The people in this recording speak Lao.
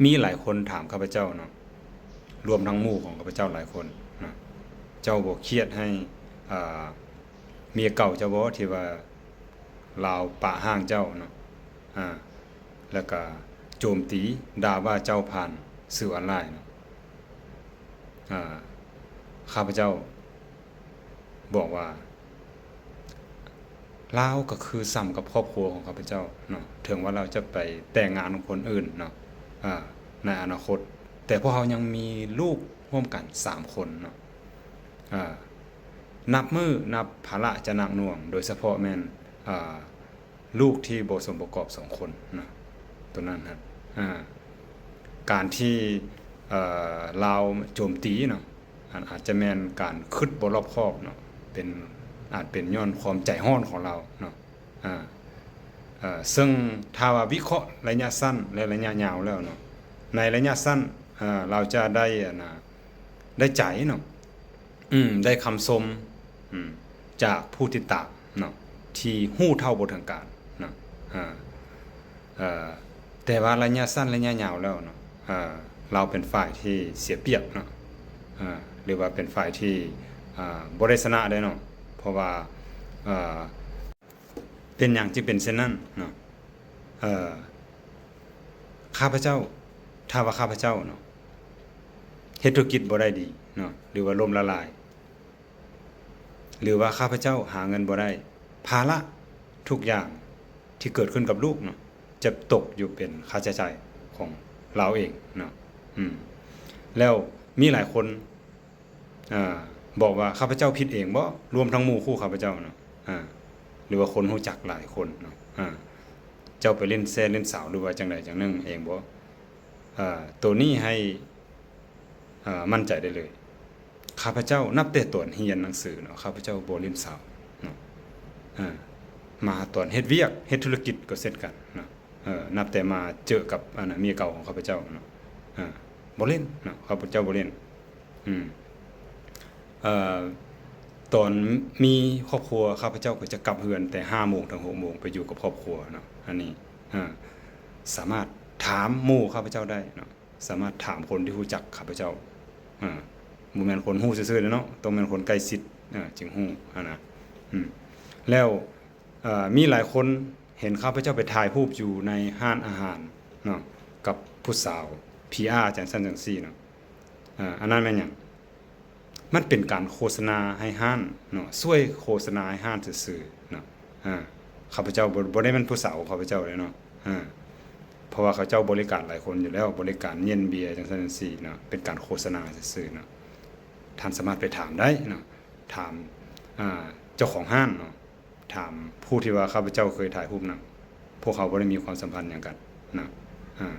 ມີຫຼາຍຄົນຖາມຂ້າພະເຈົ້າເນາະ, ລວມທັງໝູ່ຂອງຂ້າພະເຈົ້າຫຼາຍຄົນເນາະ, ເຈົ້າບໍ່ຄຽດໃຫ້ ອ່າ ເມຍເກົ່າເຈົ້າບໍ່ ທີ່ວ່າລາວປະຮ້າງເຈົ້າເນາະ? ອາ ແລ້ວກະໂຈມຕີດ່າວ່າເຈົ້າຜ່ານສື່ອອນລາຍເນາະ. ອາ ຂ້າພະເຈົ້າບອກວ່າ ລາວກໍຄືສ່ຳກັບຄອບຄົວຂອງຂ້າພະເຈົ້າເນາະ, ເຖິງວ່າລາວຈະໄປແຕ່ງງານກັບຄົນອື່ນເນາະ ອາ ໃນອະນາຄົດ, ແຕ່ພວກເຮົາຍັງມີລູກຮ່ວມກັນສາມຄົນເນາະ. ອາ ນັບມື້ນັບພາລະຈະໜັກໜ່ວງ, ໂດຍສະເພາະແມ່ນ ອາ ລູກທີ່ບໍ່ສົມປະກອບສອງຄົນນະ ໂຕນັ້ນນະ. ອາ ການທີ່ ເອີ ລາວໂຈມຕີເນາະ ອາ ອາດຈະແມ່ນການຄິດບໍ່ລອບຄອບເນາະ, ເປັນ ອາດເປັນຍ້ອນຄວາມໃຈຮ້ອນຂອງລາວເນາະ. ອາ ເຊິ່ງຖ້າວ່າວິເຄາະໄລຍະສັ້ນ ແລະ ໄລຍະຍາວແລ້ວເນາະ, ໃນໄລຍະສັ້ນ ເອີ ລາວຈະໄດ້ ອັນນະ ໄດ້ໃຈເນາະ ອືມ ໄດ້ຄຳຊົມ ອືມ ຈາກຜູ້ຕິດຕາມເນາະ ທີ່ຮູ້ເທົ່າບໍ່ເຖິງການເນາະ. ອາ ເອີ ແຕ່ວ່າໄລຍະສັ້ນໄລຍະຍາວແລ້ວເນາະ ເອີ ລາວເປັນຝ່າຍທີ່ເສຍປຽບເນາະ ເອີ ຫຼືວ່າເປັນຝ່າຍທີ່ ອາ ບໍ່ໄດ້ຊະນະເດ້ເນາະ. ເພາະວ່າ ເອີ ເປັນຫຍັງຈຶ່ງເປັນເຊັ່ນນັ້ນເນາະ? ເອີ ຂ້າພະເຈົ້າ ຖ້າວ່າຂ້າພະເຈົ້າເນາະ ເຮັດທຸລະກິດບໍ່ໄດ້ດີເນາະ ຫຼືວ່າລົ້ມລະລາຍ ຫຼືວ່າຂ້າພະເຈົ້າຫາເງິນບໍ່ໄດ້, ພາລະທຸກຢ່າງທີ່ເກີດຂຶ້ນກັບລູກເນາະ ຈະຕົກຢູ່ເປັນຄ່າໃຊ້ຈ່າຍຂອງລາວເອງເນາະ. ອືມ ແລ້ວມີຫຼາຍຄົນ ອາ ບອກວ່າ ຂ້າພະເຈົ້າຜິດເອງບໍ? ລວມທັງໝູ່ຄູ່ຂ້າພະເຈົ້າເນາະ ອາ ຫຼືວ່າຄົນຮູ້ຈັກຫຼາຍຄົນເນາະ ອາ ເຈົ້າໄປຫຼິ້ນແຊຫຼິ້ນສາວ ຫຼືວ່າຈັ່ງໃດຈັ່ງໜຶ່ງເອງບໍ? ອາ ໂຕນີ້ໃຫ້ ອາ ໝັ້ນໃຈໄດ້ເລີຍ. ຂ້າພະເຈົ້ານັບແຕ່ຕອນຮຽນໜັງສືເນາະ ຂ້າພະເຈົ້າບໍ່ຫຼິ້ນສາວເນາະ ອາ ມາຕອນເຮັດວຽກ ເຮັດທຸລະກິດກໍເຊັ່ນກັນເນາະ. ເອີ ນັບແຕ່ມາເຈີກັບ ອັນນະ ເມຍເກົ່າຂອງຂ້າພະເຈົ້າເນາະ ເອີ ບໍ່ຫຼິ້ນເນາະ ຂ້າພະເຈົ້າບໍ່ຫຼິ້ນ. ອືມ ເອີ ຕອນມີຄອບຄົວ ຂ້າພະເຈົ້າກໍຈະກັບເຮືອນແຕ່ຫ້າໂມງເຖິງຫົກໂມງ ໄປຢູ່ກັບຄອບຄົວເນາະ. ອັນນີ້ ເອີ ສາມາດຖາມໝູ່ຂ້າພະເຈົ້າໄດ້ເນາະ, ສາມາດຖາມຄົນທີ່ຮູ້ຈັກຂ້າພະເຈົ້າ ເອີ ບໍ່ແມ່ນຄົນຮູ້ຊື່ໆເດ້ເນາະ, ຕ້ອງແມ່ນຄົນໃກ້ຊິດ ເອີ ຈຶ່ງຮູ້ຫັ້ນນະ. ອືມ ແລ້ວ ເອີ ມີຫຼາຍຄົນເຫັນຂ້າພະເຈົ້າໄປຖ່າຍຮູບຢູ່ໃນຮ້ານອາຫານເນາະ ກັບຜູ້ສາວ ພີອາ ຈັ່ງຊັ້ນຈັ່ງຊີ້ເນາະ. ເອີ ອັນນັ້ນແມ່ນຫຍັງ? ມັນເປັນການໂຄສະນາໃຫ້ຮ້ານເນາະ, ຊ່ວຍໂຄສະນາໃຫ້ຮ້ານຊື່ໆເນາະ. ອາ ຂ້າພະເຈົ້າບໍ່ ບໍ່ໄດ້ແມ່ນຜູ້ສາວຂອງຂ້າພະເຈົ້າເດ້ເນາະ ອາ ເພາະວ່າເຂົາເຈົ້າບໍລິການຫຼາຍຄົນຢູ່ແລ້ວ, ບໍລິການເຢັນເບຍຈັ່ງຊັ້ນຈັ່ງຊີ້ເນາະ, ເປັນການໂຄສະນາຊື່ໆເນາະ. ທ່ານສາມາດໄປຖາມໄດ້ເນາະ, ຖາມ ອາ ເຈົ້າຂອງຮ້ານເນາະ, ຖາມຜູ້ທີ່ວ່າຂ້າພະເຈົ້າເຄີຍຖ່າຍຮູບນຳ. ພວກເຮົາບໍ່ໄດ້ມີຄວາມສຳພັນຫຍັງກັນນະ ອາ